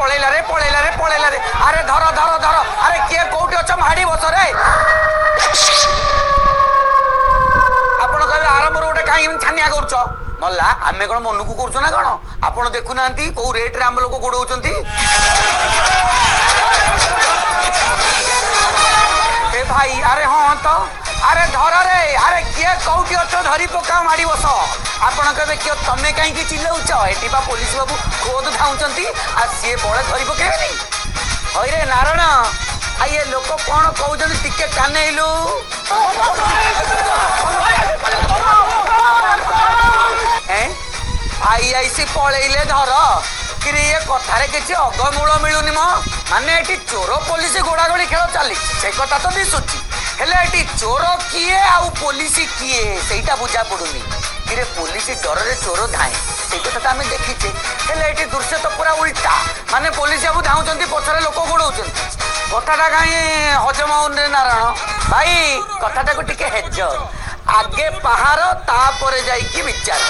ପଳେଇଲା ରେ, ପଳେଇଲା ରେ, ପଳେଇଲା ରେ। ଆରେ ଧର ଧର ଧର, ଆରେ କିଏ କୋଉଠି ଅଛ, ମାଡ଼ି ବସ ରେ। ଆପଣ କହିବେ ଆରମ୍ଭରୁ ଗୋଟେ କାହିଁକି ଏମିତି ଛାନିଆ କରୁଛ? ମଲା, ଆମେ କଣ ମନକୁ କରୁଛୁ ନା କଣ? ଆପଣ ଦେଖୁନାହାନ୍ତି କୋଉ ରେଟରେ ଆମ ଲୋକ ଗୋଡଉଛନ୍ତି? ଏ ଭାଇ, ଆରେ ହଁ ତ, ଆରେ ଧର ରେ, ଆରେ କିଏ କୋଉଠି ଅଛ, ଧରି ପକାଅ, ମାଡ଼ି ବସ। ଆପଣ କହିବେ କିଏ ତମେ କାହିଁକି ଚିଲଉଛ? ଏଠି ବା ପୋଲିସ ବାବୁ ଖୋଦ ଧାଉଁଛନ୍ତି, ଆଉ ସିଏ ବଳେ ଧରି ପକେଇବେନି? ହଇରେ ନାରଣ, ଆଉ ଇଏ ଲୋକ କଣ କହୁଛନ୍ତି ଟିକେ କାନେଇଲୁ। ଆଇଆଇସି ପଳେଇଲେ ଧର କିରେ, ଇଏ କଥାରେ କିଛି ଅଗମୂଳ ମିଳୁନି ମ। ମାନେ ଏଠି ଚୋର ପୋଲିସ ଗୋଡ଼ାଗୋଡ଼ି ଖେଳ ଚାଲିଛି, ସେ କଥା ତ ଦିଶୁଛି, ହେଲେ ଏଠି ଚୋର କିଏ ଆଉ ପୋଲିସ କିଏ ସେଇଟା ବୁଝା ପଡୁନି। କିରେ, ପୋଲିସ ଡରରେ ଚୋର ଧାଏଁ, ସେଇ କଥା ତ ଆମେ ଦେଖିଛେ, ହେଲେ ଏଠି ଦୃଶ୍ୟ ତ ପୁରା ଉଲ୍ଟା। ମାନେ ପୋଲିସ ବାବୁ ଧାଉଁଛନ୍ତି, ପଛରେ ଲୋକ ଗୋଡଉଛନ୍ତି। କଥାଟା କାହିଁ ହଜମ ହଉନି ନାରାୟଣ ଭାଇ, କଥାଟାକୁ ଟିକେ ହେଜ। ଆଗେ ପାହାର, ତାପରେ ଯାଇକି ବିଚାର।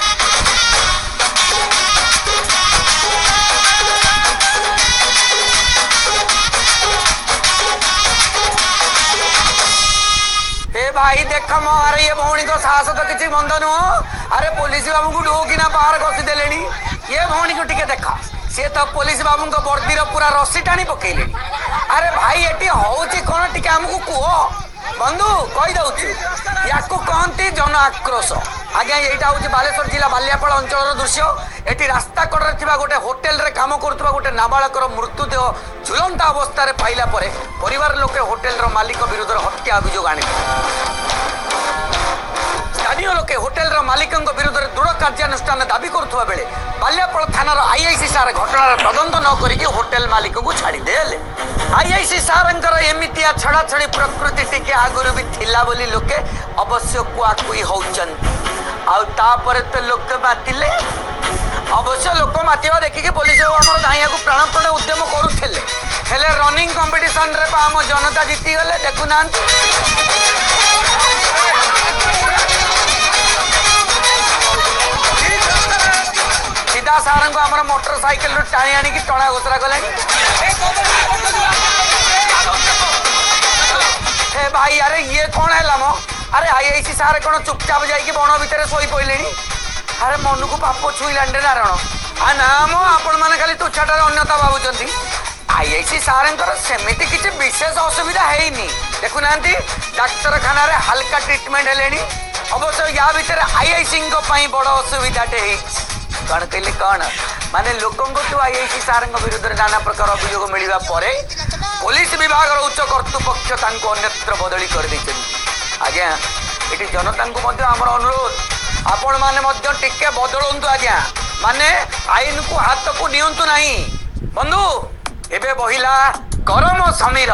ଏ ଭାଇ ଦେଖ ମୋ, ଆରେ ଇଏ ଭଉଣୀଙ୍କ ସାହସ ତ କିଛି ମନ୍ଦ ନୁହଁ। ଆରେ ପୋଲିସ ବାବୁଙ୍କୁ ଢୋକିନା ବାହାର କଷିଦେଲେଣି। ଇଏ ଭଉଣୀକୁ ଟିକେ ଦେଖ, ସିଏ ତ ପୋଲିସ ବାବୁଙ୍କ ବର୍ଦ୍ଦିର ପୁରା ରସି ଟାଣି ପକେଇଲେଣି। ଆରେ ଭାଇ, ଏଠି ହଉଛି କଣ ଟିକେ ଆମକୁ କୁହ। ବନ୍ଧୁ, କହିଦଉଛୁ, ୟାକୁ କହନ୍ତି ଜନ ଆକ୍ରୋଶ। ଆଜ୍ଞା, ଏଇଟା ହଉଛି ବାଲେଶ୍ୱର ଜିଲ୍ଲା ବାଲିଆପାଳ ଅଞ୍ଚଳର ଦୃଶ୍ୟ। ଏଠି ରାସ୍ତା କଡ଼ରେ ଥିବା ଗୋଟେ ହୋଟେଲରେ କାମ କରୁଥିବା ଗୋଟେ ନାବାଳକର ମୃତ୍ୟୁଦେହ ଝୁଲନ୍ତା ଅବସ୍ଥାରେ ପାଇଲା ପରେ ପରିବାର ଲୋକେ ହୋଟେଲର ମାଲିକ ବିରୁଦ୍ଧରେ ହତ୍ୟା ଅଭିଯୋଗ ଆଣିଥିଲେ। ସ୍ଥାନୀୟ ଲୋକେ ହୋଟେଲର ମାଲିକଙ୍କ ବିରୁଦ୍ଧରେ ଦୃଢ଼ କାର୍ଯ୍ୟାନୁଷ୍ଠାନ ଦାବି କରୁଥିବା ବେଳେ ବାଲିଆପାଳ ଥାନାର ଆଇଆଇସି ସାର୍ ଘଟଣାର ତଦନ୍ତ ନ କରିକି ହୋଟେଲ ମାଲିକକୁ ଛାଡ଼ିଦେଲେ। ଆଇଆଇସି ସାର୍ଙ୍କର ଏମିତିଆ ଛଡ଼ାଛଡ଼ି ପ୍ରକୃତି ଟିକେ ଆଗରୁ ବି ଥିଲା ବୋଲି ଲୋକେ ଅବଶ୍ୟ କୁହାକୁହି ହଉଛନ୍ତି। ଆଉ ତାପରେ ତ ଲୋକ ମାତିଲେ। ଅବଶ୍ୟ ଲୋକ ମାତିବା ଦେଖିକି ପୋଲିସ ଆମର ଧାଇଁବାକୁ ପ୍ରାଣପଣେ ଉଦ୍ୟମ କରୁଥିଲେ, ହେଲେ ରନିଂ କମ୍ପିଟିସନରେ ପା ଆମ ଜନତା ଜିତିଗଲେ, ଦେଖୁନାହାନ୍ତି? ସିଧା ସାରଙ୍କୁ ଆମର ମୋଟର ସାଇକେଲରୁ ଟାଣି ଆଣିକି ଟଣା ଘୋଷରା କଲେଣି। ହେ ଭାଇ, ଆରେ ଇଏ କଣ ହେଲା ମ? ଆରେ ଆଇଆଇସି ସାର୍ କଣ ଚୁପଚାପ ଯାଇକି ବଣ ଭିତରେ ଶୋଇ ପଡ଼ିଲେଣି? ଆରେ ମନକୁ ପାପ ଛୁଇଁଲାଣି ରେ ନାରଣ। ଆ ନା ମ, ଆପଣମାନେ ଖାଲି ତୁଚ୍ଛାଟାରେ ଅନ୍ୟତା ଭାବୁଛନ୍ତି। ଆଇଆଇସି ସାର୍ଙ୍କର ସେମିତି କିଛି ବିଶେଷ ଅସୁବିଧା ହେଇନି, ଦେଖୁନାହାନ୍ତି ଡାକ୍ତରଖାନାରେ ହାଲକା ଟ୍ରିଟମେଣ୍ଟ ହେଲେଣି। ଅବଶ୍ୟ ୟା ଭିତରେ ଆଇଆଇସିଙ୍କ ପାଇଁ ବଡ଼ ଅସୁବିଧାଟେ ହେଇଛି। କଣ କହିଲେ କଣ? ମାନେ ଲୋକଙ୍କଠୁ ଆଇଆଇସି ସାର୍ଙ୍କ ବିରୁଦ୍ଧରେ ନାନା ପ୍ରକାର ଅଭିଯୋଗ ମିଳିବା ପରେ ପୋଲିସ ବିଭାଗର ଉଚ୍ଚ କର୍ତ୍ତୃପକ୍ଷ ତାଙ୍କୁ ଅନ୍ୟତ୍ର ବଦଳି କରିଦେଇଛନ୍ତି। ଆଜ୍ଞା, ଏଠି ଜନତାଙ୍କୁ ମଧ୍ୟ ଆମର ଅନୁରୋଧ, ଆପଣମାନେ ମଧ୍ୟ ଟିକେ ବଦଳନ୍ତୁ ଆଜ୍ଞା, ମାନେ ଆଇନକୁ ହାତକୁ ନିଅନ୍ତୁ ନାହିଁ। ବନ୍ଧୁ, ଏବେ ବହିଲା ଗରମ ସମୀର।